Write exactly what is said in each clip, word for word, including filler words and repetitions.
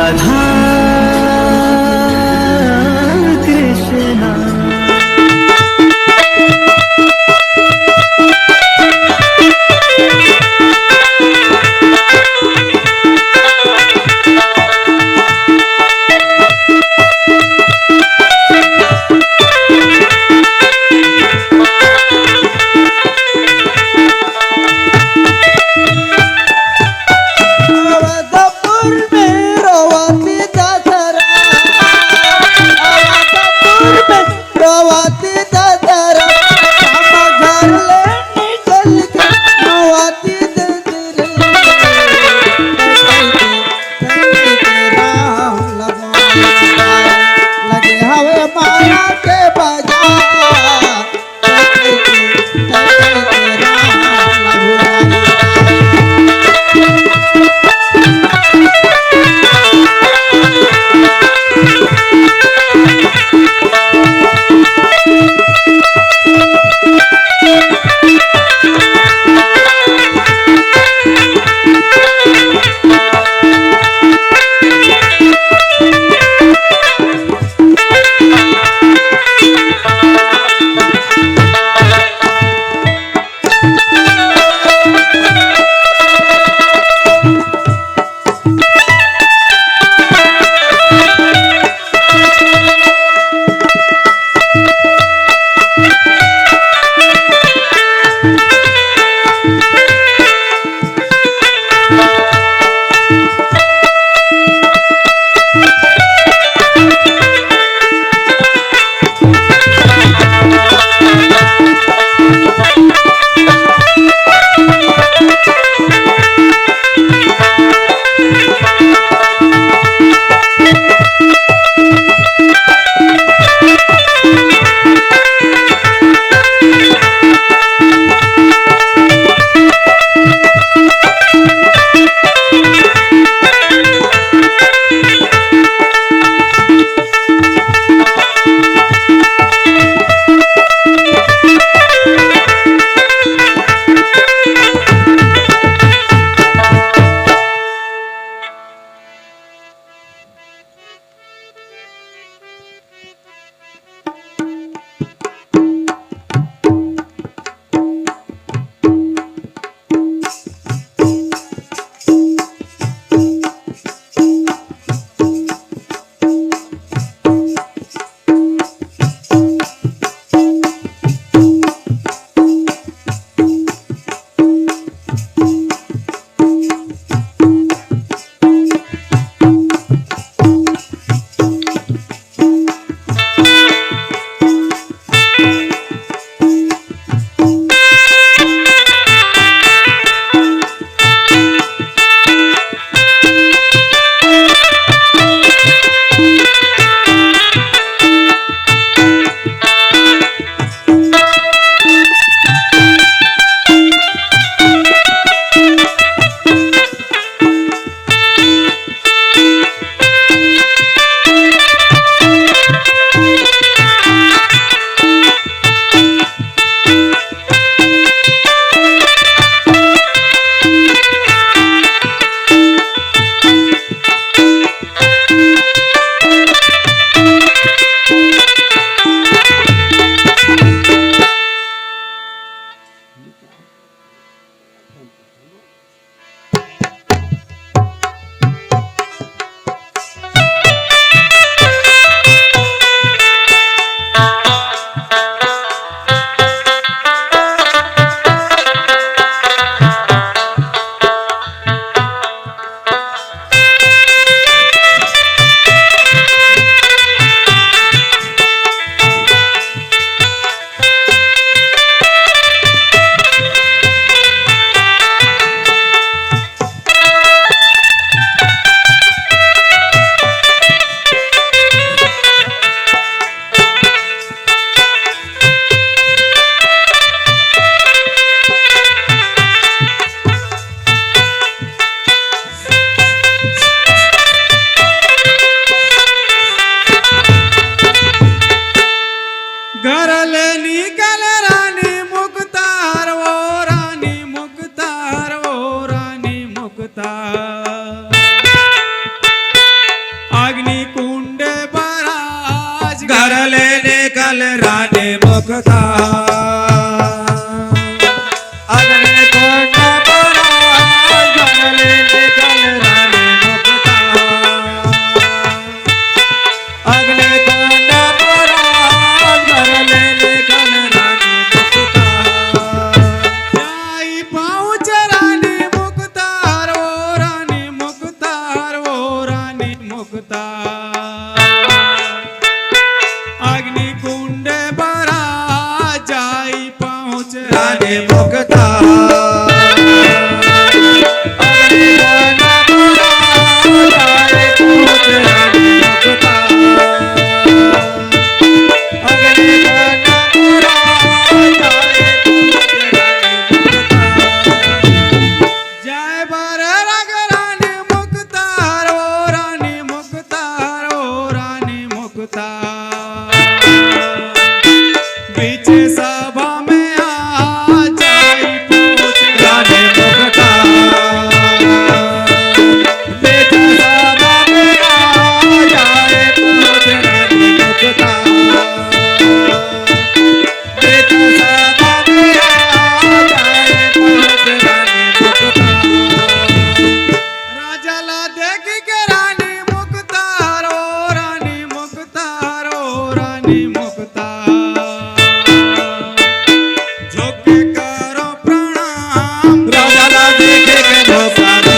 राधा कृष्णा। घर ले निकल रानी मुक्ता। अग्नि कुंड पराज घर ले निकल रानी मुक्ता। अग्नि कुंड पराज घर ले निकल रानी मुक्ता। जाई पहुँच रानी मुक्ता, रो रानी मुक्ता, रो रानी मुक्ता। अग्नि कुंड पराज जाई पहुँच रानी मुक्ता। अग्नि कुंड पराज जाई पहुँच रानी मुक्ता। अग्नि कुंड पराज जाई पहुँच रानी मुक्ता। जय बर रग रानी मुक्ता, रो रानी मुक्ता, रो रानी मुक्ता। बीच सभा में आ जाई पहुँच रानी मुक्ता। बीच सभा में आ जाई पहुँच रानी मुक्ता। राजा ला देख के रानी मुक्ता, रो रानी मुक्ता, रो रानी मुक्ता। झुक के करो प्रणाम। राजा ला देख के धोखा दे।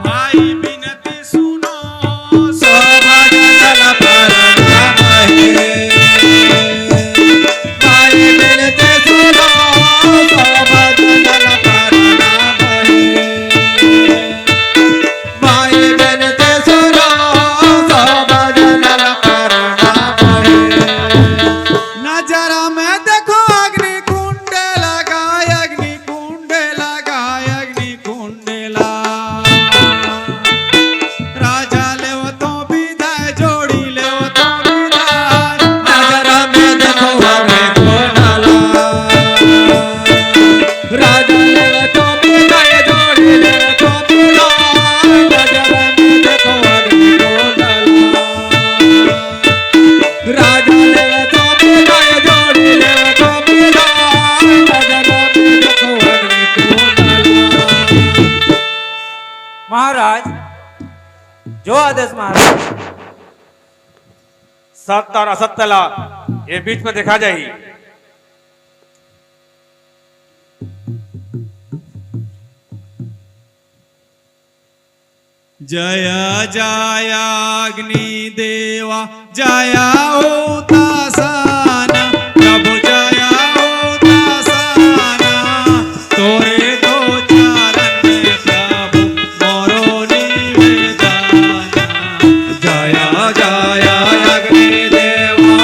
भाई बिनती सुनो, सभा जन ला प्रणाम हे। भाई बिनती सुनो, सभा जन ला प्रणाम हे। भाई बिनती सुनो, सभा जन ला प्रणाम हे। नजर में देखो अग्नि कुंड लगा, अग्नि कुंड लगा, अग्नि कुंड ला। राजा लेव तो बिदाई, जोड़ी लेव तो बिदाई। नजर में देखो अग्नि कुंड ला। राजा लेव तो बिदाई, जोड़ी लेव तो बिदाई। नजर में देखो अग्नि कुंड ला। राजा लेव तो बिदाई, जोड़ी लेव तो बिदाई। राजा लेव तो अग्नि कुंड ला। महाराज, जो आदेश महाराज। सत्य और असत्य ला ये बीच में देखा जाही। जय जय अग्नि देवा, जय हुतासन प्रभु, जय हुतासन। तोरे तो चरण में प्रभु मोरो निवेदन। जय जय अग्नि देवा,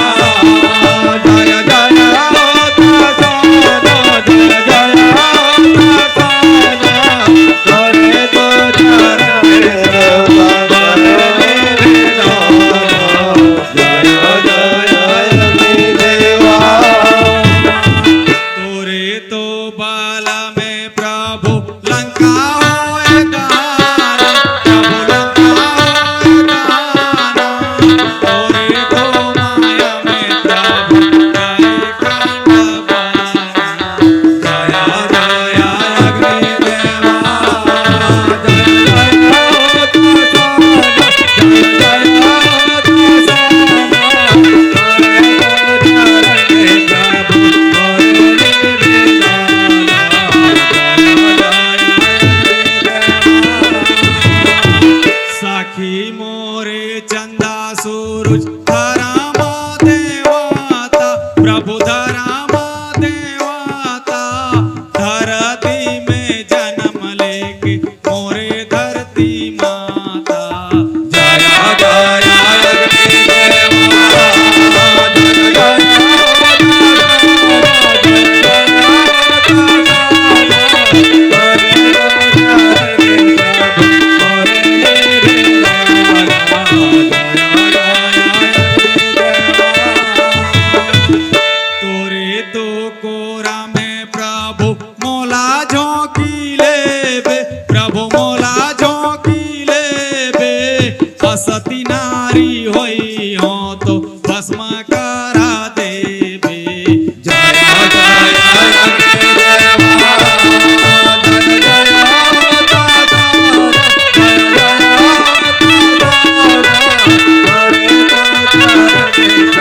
जय जय हुतासन, जय जय हुतासन। तोरे तो चरण में प्रभु मोरो निवेदन। जय जय अग्नि देवा। तोरे तो बल में प्रभु लंका होय दहन, प्रभु लंका होय दहन। तोरे तो माया में प्रभु कई कांड बहान। जय जय अग्नि देवा, जय जय हो तू सोना, जय जय हो तू सोना। साखी मोरे चंदा सूरज धरम देवता, प्रभु धरम देवता, धरती में जन्म लेके मोरे धरती माता। जय जय अग्नि देवा, जय जय तारा देवी। जय जय अग्नि देवा, जय जय अवतारा, जय जय अवतारा, हरे अवतारा, हरे देवी, जय जय अग्नि देवा।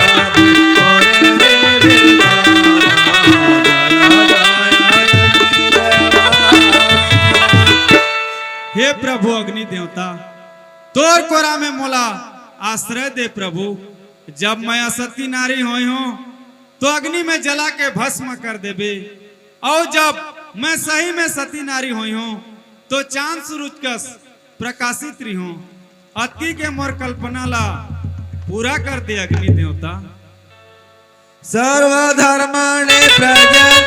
हे प्रभु अग्नि देवता, तोर कोरा में मोला आश्रय दे प्रभु। जब मैं असती नारी होई हूँ, तो अग्नि में जला के भस्म कर देबे, और जब मैं सही में सती नारी होई हूँ, तो चांद सूरज कस प्रकाशित रही हूँ। अति के मोर कल्पना ला पूरा कर दे अग्नि देवता। सर्वधर्माणि प्रजर